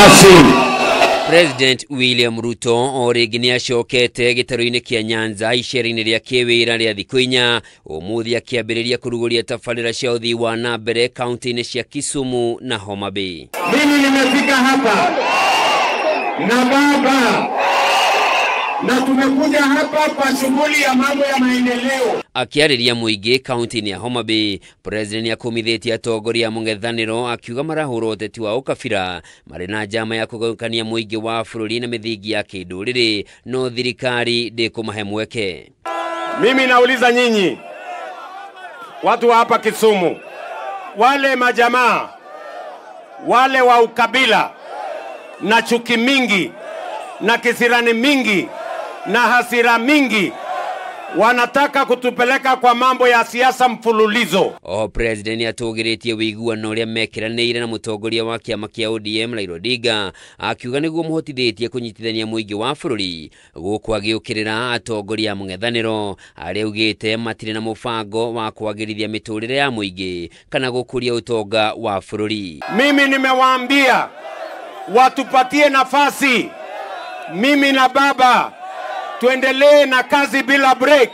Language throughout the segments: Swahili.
nafasi. President William Ruto o rĩngĩ nĩacokete gĩtarũ-inĩ kĩa Nyanza icera-inĩ rĩa kĩwĩra rĩa thikũ inya ũmũthĩ akĩambĩrĩria kũrugũria tabarĩra cia ũthii wa na mbere kaunti-inĩ cia Kisumu na Homa Bay. Mimi nimefika hapa na baba na tumekuja hapa kwa shughuli ya mambo ya maendeleo. Akiarĩria mũingĩ kaunti-inĩ ya Homa Bay, President nĩakũmithĩtie atongoria a mũng'ethanĩro akiuga marahũra ũteti wa ũkabira marĩ na njama ya kũgayũkania mũingĩ wa bũrũri na mĩthingi ya kĩndũrĩrĩ, no thirikari ndĩkũmahe mweke. Mimi nauliza nyinyi watu wa hapa Kisumu, wale majamaa wale wa ukabila na chuki mingi na kisirani mingi na hasira mingi wanataka kutupeleka kwa mambo ya siasa mfululizo. O President atũgĩrĩtie ũiguano ũrĩa mekĩranĩire na mũtongoria wa kĩama kĩa ODM Raila Odinga akiuga nĩguo mũhotithĩtie kũnyitithania mũingĩ wa bũrũri gũkũ agĩũkĩrĩra atongoria a mũng'ethanĩro arĩa augĩte matirĩ na mũbango wa kwagĩrithia mĩtũrĩre ya mũingĩ kana gũkũria ũtonga wa bũrũri. Mimi nimewaambia watupatie nafasi, mimi na baba tuendelee na kazi bila break.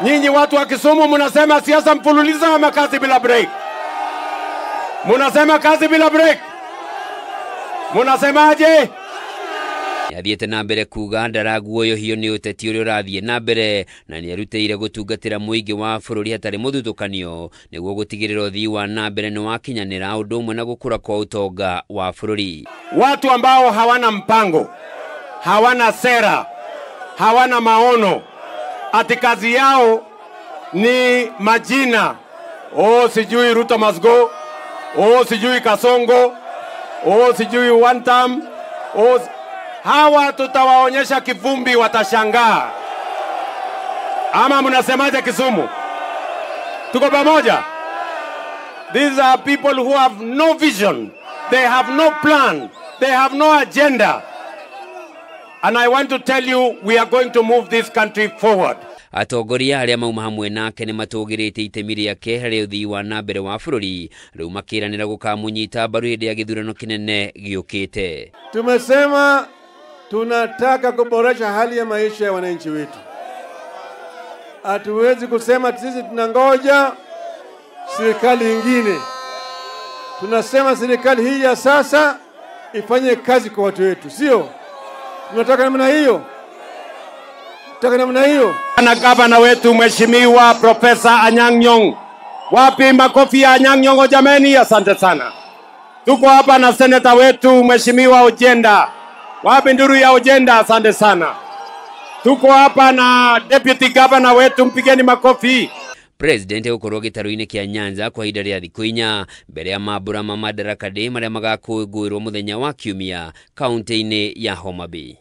Nyinyi watu wa Kisumu mnasema siasa mfululizo ama kazi bila break? Mnasema kazi bila break? Mnasemaje? Athiĩte na mbere kuga ndaraguoyohio nĩ ũteti ũrĩa ũrathiĩ na mbere na nĩerutĩire gũtungatĩra mũingĩ wa bũrũri hatarĩ mũthutũkanio nĩguo gũtigĩrĩra ũthii wa na mbere nĩ wakinyanĩra ũndũ ũmwe na gũkũra kwa ũtonga wa bũrũri. Watu ambao hawana mpango, hawana sera, hawana maono, ati kazi yao ni majina. Oh, sijui Ruto must go. Oh, sijui Kasongo. Oh, sijui one term. Oh, hawa tutawaonyesha kivumbi, watashangaa. Ama mnasemaje Kisumu? Tuko pamoja? These are people who have no vision. They have no plan. They have no agenda. And I want to tell you, we are going to move this country forward. Atongoria arĩa mauma hamwe nake nĩmatũgĩrĩtie itemi rĩake harĩ ũthii wa na mbere wa bũrũri rĩu makĩranĩra gũkamũnyita mbaru hĩndĩ ya gĩthurano kĩnene gĩũkĩte. Tumesema tunataka kuboresha hali ya maisha ya wananchi wetu. Hatuwezi kusema sisi tunangoja serikali nyingine. Tunasema serikali hii ya sasa ifanye kazi kwa watu wetu, sio? Tunataka namna hiyo. Tunataka namna hiyo. Na gavana wetu Mheshimiwa Profesa Anyang' Nyong'o. Wapi makofi ya Anyang' Nyong'o jameni? Asante sana. Tuko hapa na seneta wetu Mheshimiwa Ojenda. Wapi nduru ya Ojenda? Asante sana. Tuko hapa na deputy governor wetu, mpigeni makofi. President egũkorwo gĩtarũ-inĩ kĩa Nyanza kwa ihinda rĩa thikũ inya mbere ya mambura ma Madaraka Day marĩa magakũngũĩrwo mũthenya wa Kiumia kaunti-inĩ ya Homa Bay.